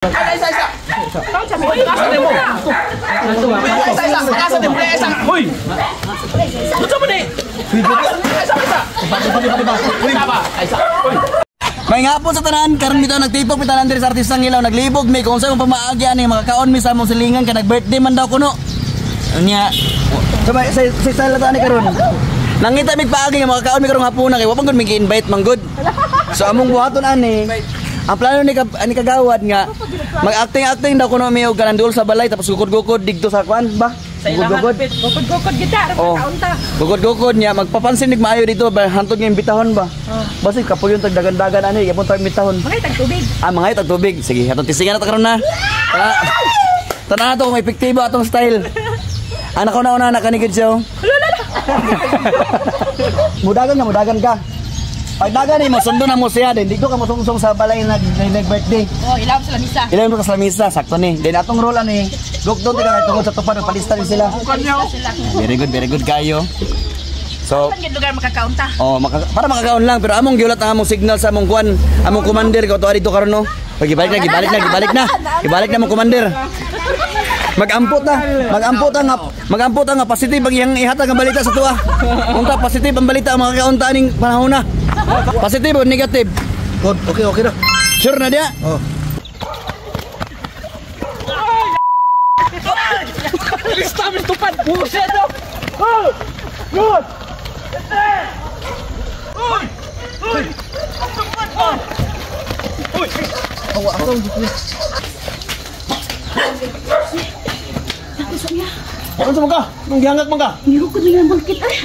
Ay, isa, isa. Asa din mo? Isa, isa. Asa din mo? Isa. Hoy! Unsa man ni? Isa, isa. Isa ba? Isa. Hoy. May ngapon sa tanan, karon bitaw nagtipok mi tanan diri sa artistang Ilaw, naglibog mi kung unsa imong pamaagi ani makakaon mi sa among silingan kay nag-birthday man daw kuno. Unya, so may sa sa style na ani karon. Nangita mig paagi nga makakaon mi karong hapuna kay wa pa gud mi gi-invite man gud. So among buhaton ani, ang plano ni ani kagawad nga mag-acting-acting daw kuno mi og kanang duol sa balay tapos gukod-gukod didto sa kwan ba? Gukod-gukod. Gukod-gukod kita, Oh. kaunta. Gukod-gukod niya magpapansin mig maayo dito ba hantod nga imbitahon ba. Basi kapuyon tag dagan-dagan ani gyapon tag imbitahon. Mga tag tubig. Ah, mga tag tubig. Sige, atong tisingan na ta karon na. Tana to kung epektibo atong style. Anak ko na una na kanigid siya. Mudagan ka, mudagan ka. Pagdagan ni mo, sundo na mo siya din. Dito ka mosungsong sa balay nag nag birthday. Oh, ilaw sa lamisa. Ilan mo ka sa lamisa, sakto ni. Then atong role ani, gukdon ka kay tungod sa tupad palista din sila. Very good kayo. So, Saan gyud lugar makakaunta? oh, para makakaon lang pero among giulat ang among signal sa among kuan, among commander ko to dito karon no. Pag ibalik na, ibalik na, ibalik na. Ibalik na among commander. Magampot na, magampot ang magampot ang positive ang iyang ihatag ang balita sa tuwa. Unta positive ang balita ang makakaunta aning panahon na. Positive o negative? Good. Okay, okay na. Sure na dia? Oh. Lista mi tupad. Buset do. Oh! Good. Uy! Uy! Tupad mo. Uy! Awa ako. Ano sa mga? Nung gihangak mga? Gukod na yung bangkit ay.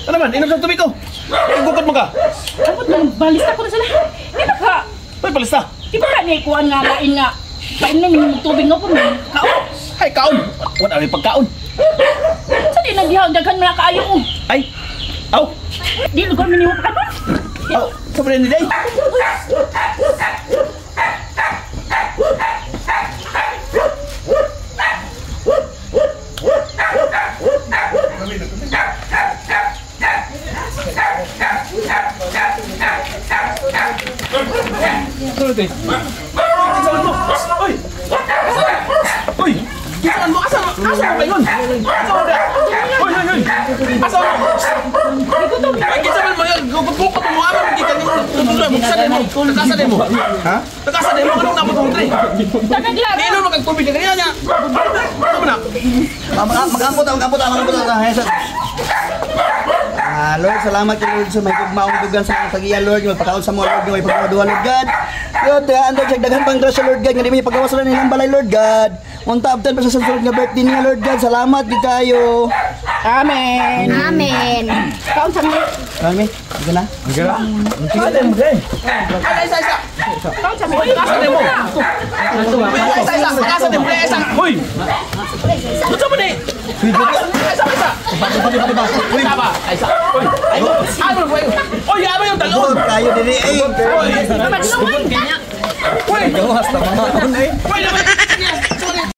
Ano man? Inom sa tubig ko. Gukod mga. Abot na balista ko na sila. Di ba ka? Uy, palista. Di ba ka ni kuan nga lain nga? Painom yung tubig nga po. Kaon. Ay, kaon. Wala may pagkaon. Sa di nagdihaw daghan man kaayo ko. Ay. Aw. Di lugar minimo pa ka. Aw. Sobre ni day. Kinsaman mo? Uy! Uy! Kinsaman mo? Asa mo? Asa mo ba yun? Asa mo ba? Uy! Uy! Uy! Asa mo? Ay, kinsaman mo yun? Gukod-gukod mo. Ama mo gikan mo. Buksan din mo. Nagkasa din mo. Ha? Nagkasa din mo. Anong nabot mo, Dre? Tagaglag. Niinom mo kag tubig ka kanina niya. Ano mo na? Magampot ang magampot ang magampot ang. Ah, Lord, salamat kay Lord sa may gugmaong dugan sa mga tagiya, Lord, nga magpakaon sa mga Lord, nga may pagkaduha, Lord God. Lord, tagaan daw siya daghan pang grasya, Lord God, nga di may pagawas na nilang balay, Lord God. Unta abtan pa sa sunod nga birthday niya, Lord God. Salamat gid kayo. Amen. Amen. Kaon sa mga. Kami, sige na. Asa din mo, Dre? Ay, isa, isa. Kaon sa mga. Asa din mo? Isa, isa. Asa din mo? Isa. Uy! Unsa man ni? Isa, isa. Isa ba? Isa. Uy! Ay, ano ba yun? Uy, ano yung talon? Good kayo diri eh. Uy! Madlungan. Uy! Gawas ta mga eh. Uy, naman!